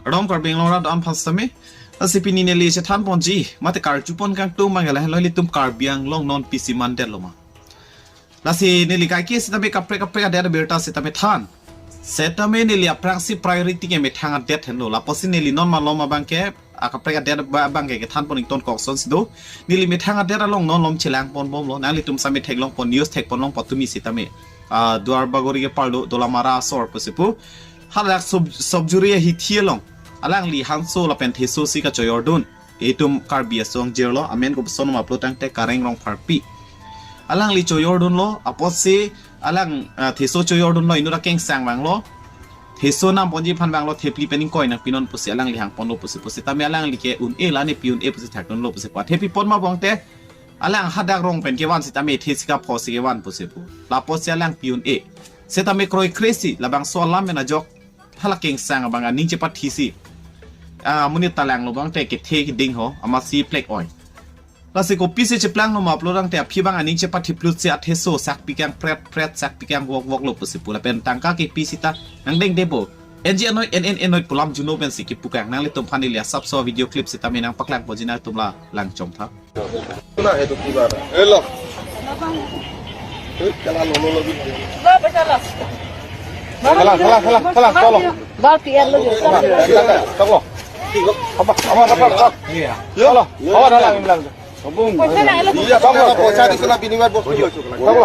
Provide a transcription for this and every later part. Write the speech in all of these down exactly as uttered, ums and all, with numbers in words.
Kardom Karbi Anglong arat do-an aphan sitame. Lasi pini neli chethan ponji, mate karju pon kangtung abang lahelo, ilitum Karbi Anglong non pisi mandetlo ma. Lasi neli kaike sitame kaprek kaprek adet abirta sitame than. Setame neli aphrangsi priority ke methang adet henlo. Lapusi neli non malom abang ke, a kaprek adet ba-, abang ke kethan pon ington kok ason si do. Neli methang adet along non malom chelang pon bomlo. Nanglitum sitame theklong pon, news thek pon long patumi sitame. Ah, Duar Bagori ke parlo Dolamara asor pusi pu. Hadak sub-, subjuri ahithi along. Alangli hanso lapen theso si kachoyordun. Itum Karbi asong jirlo, amen kopuson ma pulo tangte Kareng Rongpharpi. Alangli choyordunlo, apotsi alang, ah, theso choyordunlo, inut akengsang vanglo. Theso nam ponji aphan vanglo, thepli pen ingkoi nangpinon pusi alangli hang ponlo pusi pu. Setame alangli ke un-e, la ne pi un-e pusi thakdunlo pusi pu. Athe pi pon ma bongte, alang hadak rong pen kevan sitame the si kapho si kevan pusi pu. Lapusi alang pi un-e. Setame kroikre si, labangso alam pen ajok hala kengsang abang aning chepathisi. Ah, monit ta langlo bangte kethe keding ho, amatsi plek oi. Lasi kopisi cheplanglo ma pulo tangte aphi abang aning chepathi plut si atheso sak pikang pret pret sak pikang wok woklo pusi pu lapen tangka kepi sita nangdengde bo. N G N O, N N N O pu alam juno pensi kipukang. Nanglitum aphan neli asapso video clip sitame nangpaklang ponji, nangtum la lang chomtha. Hello. Kala, kala, kala, kala, cholo. Bal P R lo jo. Cholo. Apa, apa, apa, apa? Cholo. Apa dah lang, lang. Iya, cholo. Poisa di sana binimar bos. Cholo.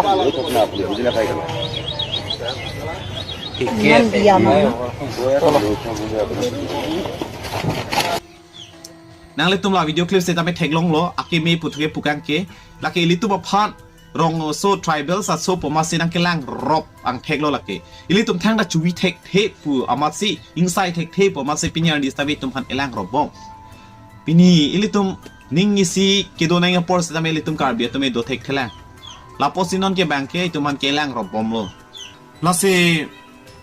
Iman diam. Nanglitum la video clip setame theklonglo, akeme pu thre pukang ke, lake ilitum aphan rong aso tribals aso pu amatsi nangkelang rop angtheklo lake. Ilitum thangta chuvi thekthe pu amatsi, ingsai thekthe pu amatsi pini arni sitame itum aphan elang rop bom. Pini ilitum ning isi kedo nang apor sitame ilitum Karbi atum do thekthelang. Lapusi non ke abang ke itum aphan kelang rop bomlo. Lasi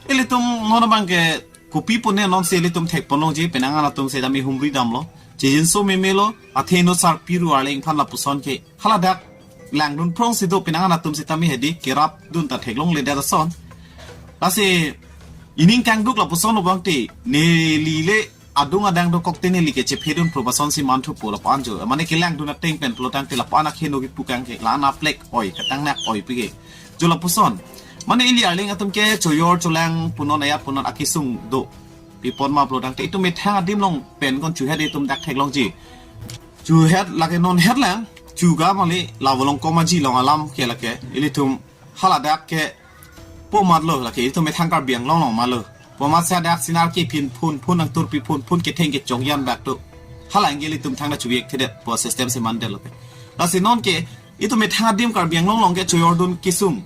ilitum non abang ke kopi pune non si ilitum thek pon longji, penang an atum setame humri damlo. Chijinso memelo, athe inut sarpi ru arleng aphan lapuson ke. Haladak langdun phrong si do penang an atum setame hedi kerapdun ta theklongledet ason. Lasi ining kangduk lapuson lo bangte, neli le adung adang dokok te neli ke chephedun pro bason si manthu po lapu-an jo. Mane kelangdun ateng pen pulo tangte lapu-an akheno kipukang ke, la-an aplek oi, katang nak oi pike. Jo lapuson. Mane ili arleng atum ke choyor cholang punon ayat punon akisung do. Pi pon ma pulo tangte itum methang adim along pen kon chuhet itum dak theklongji. Chuhet lake non het lang, chuga mali lavolong komaji long alam ke lake. Ilitum haladak ke po matlo lake, itum methang Karbi Anglong along malo. Po mat sa dak sinar ke phin phun phun nangturpi phun phun ketheng kechok yan bak tu. Hala anke ilitum thangta chuvi thekthedet po system si mandetlo ke. Lasi non ke itum methang adim Karbi Anglong along ke choyordun kisung.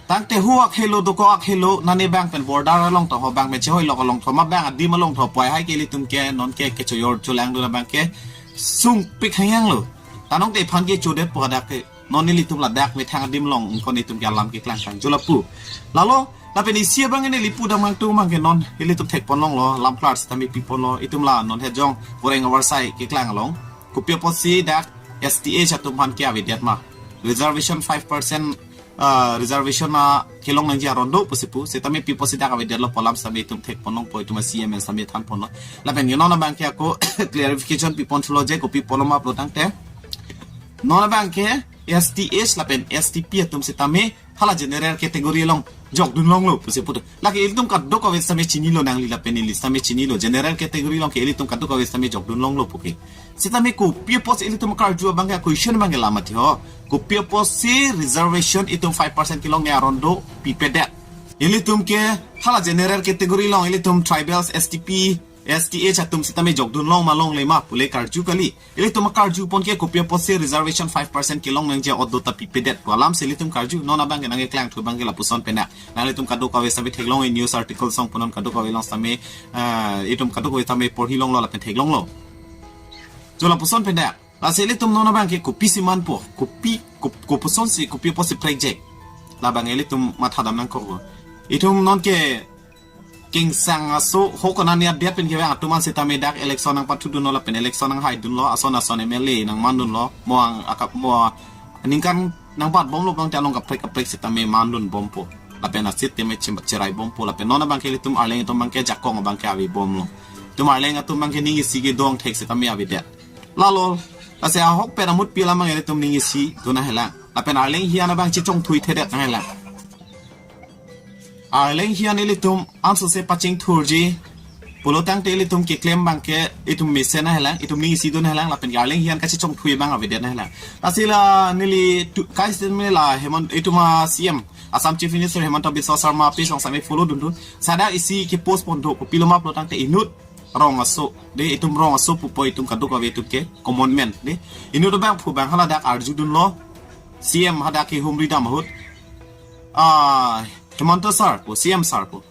Tangte hu akhelo doko akhelo nane abang pen border along tho, ho abang pen chehoi lok along tho, ma abang adim along tho, puai hai ke ilitum ke non ke kechoyor cholangdun abang ke sungpik hangyang lo. Tanong te aphan ke chodet po hadak ke. Non ilitum ladak methang adim along ingkon itum ke alam keklang kang jo lapu. Lalo lapen isi abang neli pu dam kangtung abang ke non ilitum thek pon longlo, lam klar sitame pi ponlo, itum la non hejong Boreng Avarsai keklang along. Kopi apotsi dak S T H atum aphan ke avedet ma. Reservation five percent, ah, reservation akelong nangji aron do pusi pu, setame pi apotsi dak avedetlo pu alam sitame itum thek pon longpo, itum a C M N sitame than ponlo. Lapen ke non abang ke ako clarification pi pon thulo je kopi pulo ma pulo tangte. Non abang ke S T H lapen S T P atum sitame hala general category along jokdun longlo pusi pu. Lake ilitum kadokave sitame chinilo, nangli lapen neli sitame chinilo. General category along ke ilitum kadokave sitame jokdun longlo puke. Sitame kopi apotsi ilitum karju abang ke question abang ke la mati ho. Kopi apotsi reservation itum five percent kelongne aron do pipedet. Ilitum ke hala general category along ilitum tribals, S T P, S T H atum sitame jokdun long ma longle ma pule karju kali. Ilitum karju pon ke kopi apotsi reservation five percent kelong nangji a-ot do ta pipedet pu alam si ilitum karju, non abang ke nangkeklang thu abang ke lapuson pen dak. Nanglitum kadokave sitame theklong e, news article song punon kadokave along sitame, ah, itum kadokave sitame porhi longlo lapen theklonglo. Jo lapuson pen dak. Lasi ilitum non abang ke kopisi manpo, kopi, kop-, kopuson si, kopi apotsi project. Labang ilitum matha dam nangkok. Itum non ke kengsang aso ho konani adet pen kevang atum an sitame dak election nangpathudunlo lapen election nanghaidunlo, ason ason M L A nangmandunlo, mo ang akap mo ningkan nangbat bomlo bangte along kaprek kaprek sitame mandun bompo. Lapen asit teme chim cherai bompo, lapen non abang ke ilitum arleng itum abang ke jakong abang ke ave bomlo. Itum Arleng atum abangke ning isi kedo angthek setame avedet. Lalo, lasi ahokpet amutpi alam abang ilitum ning isi dun nangjilang. Lapen Arleng hijan abang chechongthui thedet nangjilang. Arleng hijan ilitum ansose pachingthurji pulotangte ilitum keklem abangke itum mesen nangjilang, itum ning isi dun nangjilang, lapen Arleng hijan kachechongthui abang avedet nangjilang. Lasi la neli tu, kai sitame la Hemant, itum a-C M, Assam Chief Minister Himanta Biswa Sarma page along sitame follow dundun. Seta isi ke-postpone do, kopiloma pulotangte inut rong aso, de itum rong aso pupo itum kadokave atum ke common man, de. Inut abangphu abang haladak arjudunlo, C M hadak kehumri dam ahut. Ah, Hemanta sir pu, C M sir pu.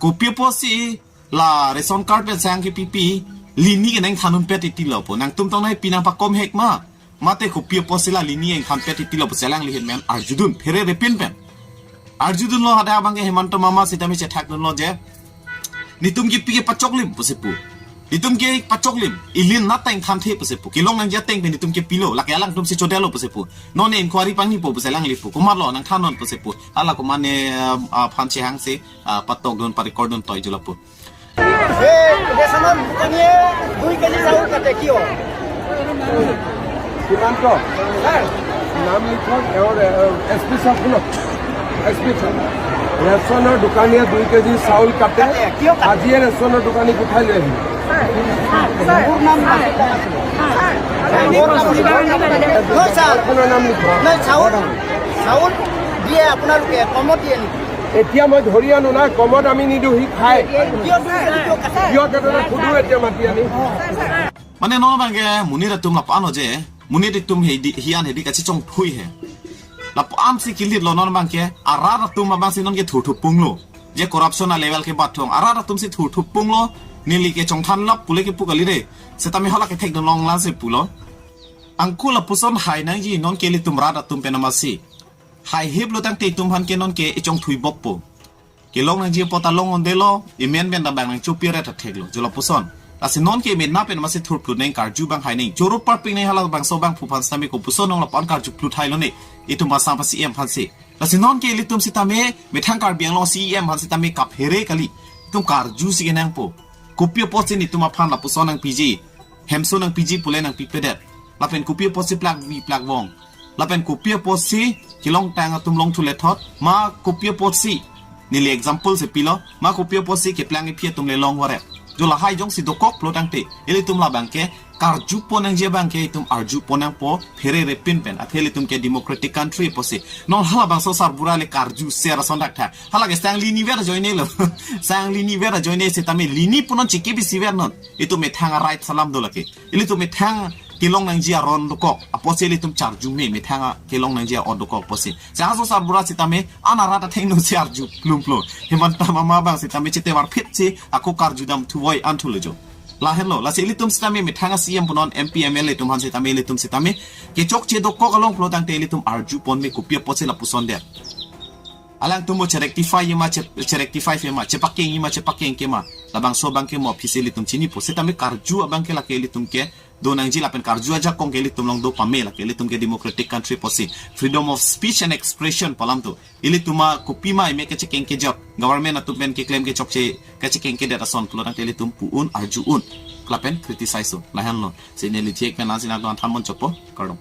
Kopi apotsi la ration card pen sang kepipi, lini ke nangthan unpet titilo pu. Nangtum tong nangpi nangpakom hek ma. Mate kopi apotsi la lini nangthanpet titilo pusi alangli ahin pen arjudun, phererepin pen. Arjudunlo hadak abangke Hemanta mama sitame chethakdunlo je, netum kepi ke pachoklim pusi pu. Netum ke pachoklim, ili nat ta ingthanthe pusi pu. Kelong nangji ateng pen netum kepilo, lake alangtum si chodelo pusi pu. Non inquiry pangnipo pusi alangli pu. Komatlo nangthannon pusi pu. Hala komatne, ah, ah, aphan chehangsi, ah, patokdun, pa-record dun toijo lapu. এই ৰেচনৰ দোকানীয়ে দুই কেজি চাউল কাটে কিয়? কিমানটো? ছাৰ। নাম লিখক, এওঁৰ, এ, এছ পি ছাৰ শুনক। S P sir. ৰেচনৰ দোকানীয়ে দুই কেজি চাউল কাটে। কাটে, কিয় কাটে? আজিয়ে ৰেচনৰ দোকানীক উঠাই লৈ আহিম। ছাৰ, ছাৰ, মোৰ নাম ছাৰ, নাছিল। ছাৰ, ছাৰ, মোৰ নাম নাছিল। নহয়, ছাৰ। আপোনাৰ নাম লিখক। নহয়, চাউল, চাউল দিয়ে আপোনালোকে, কমত দিয়ে নেকি? এতিয়া মই ধৰি আনো না, কমত আমি নিদিওঁ, সি খায়। কিয়, কিয়, কিয় কাটে? কিয় কাটে না, সুধো এতিয়া মাতি আনি। Mane non abangke monit atum lapu-an lo je, monit atum hedi, hijan hedi kachechongthui he. Lapu-ansi kilitlo non abangke, arat atum abangsi nonke thurthupunglo. Je corruption a-level ke bathong, arat atumsi thurthupunglo, neli ke chongthanlap pule kepu kali de. Setame hala kethekdun longlang si pulo. Anke lapuson hai nangji nonke ilitum rat atum pen amatsi. Haihip lo tangte itum aphan ke nonke ichongthui bokpo. Kelong nangji apot ta long-undelo, imen pen ta bang nangchopi ret atheklo, jo lapuson. Lasi nonke imen na pen amatsi thurphlut nang, karju abang hai nang, choro parpik nang, halabangso abangphu aphan sitame kopuson nong lapu-an karju phlut hailo ne, itum Assam a-C M aphansi. Lasi nonke ilitum sitame, methang Karbi Anglong C E M aphan sitame kaphere kali, itum karjusi kenangpo. Kopi apotsi netum aphan lapuson nangpiji, hemso nangpiji pule nangpipedet. Lapen kopi apotsi plakvi plakvong. Lapen kopi apotsi kelongtang atum longthu lethot. Ma kopi apotsi, neli example si pilo. Ma kopi apotsi keplang iphi atum le long varet. Jo lahai jongsi dokok pulotangte, ilitum labangke karjupon nangji abangke itum arjupon nangpo, phererepin pen. Athe ilitum ke democratic country apotsi. Non halabangso sarbura le karju ser ason thakthak. Hala ke sang lini ver ajoinelo. Sang lini ver ajoine setame lini pu non chiki bisi ver non. Itum methang a-right alam do lake. Ilitum methang kelong nangji aron dokok apotsi ilitum charjume, methang a kelong nangji aron dokok apotsi. Sehang so sarbura sitame an arat athengno si arju plumplum. Himanta mama abang sitame chete varphit si ako karjudam thuvoi an thulo jo. Lahenlo, lasi ilitum sitame methang a-C M punon M P M L A atum aphan sitame ilitum sitame kechokche dokok along pulotangte ilitum arjupon me, kopi apotsi lapuson det. Alangtum mo che-rectify ma, che, che-rectify ma, chepakeng ma, chepakeng ke ma. Labangso abangke mo office ilitum chinipo. Setame karju abangke lake ilitum kedo nangji lapen karju ajakong ke ilitum along do pame, lake ilitum ke democratic country apotsi. Freedom of speech and expression pu alam do. Ilitum ma kopima ime kechekeng kejot, government atum pen keklem kechokche kechekeng kedet ason pulotangte ilitum pu-un, arju-un. Lapen criticize-un. Lahenlo. Si neli thek pen ansi nangdon than mon chopo. Kardom.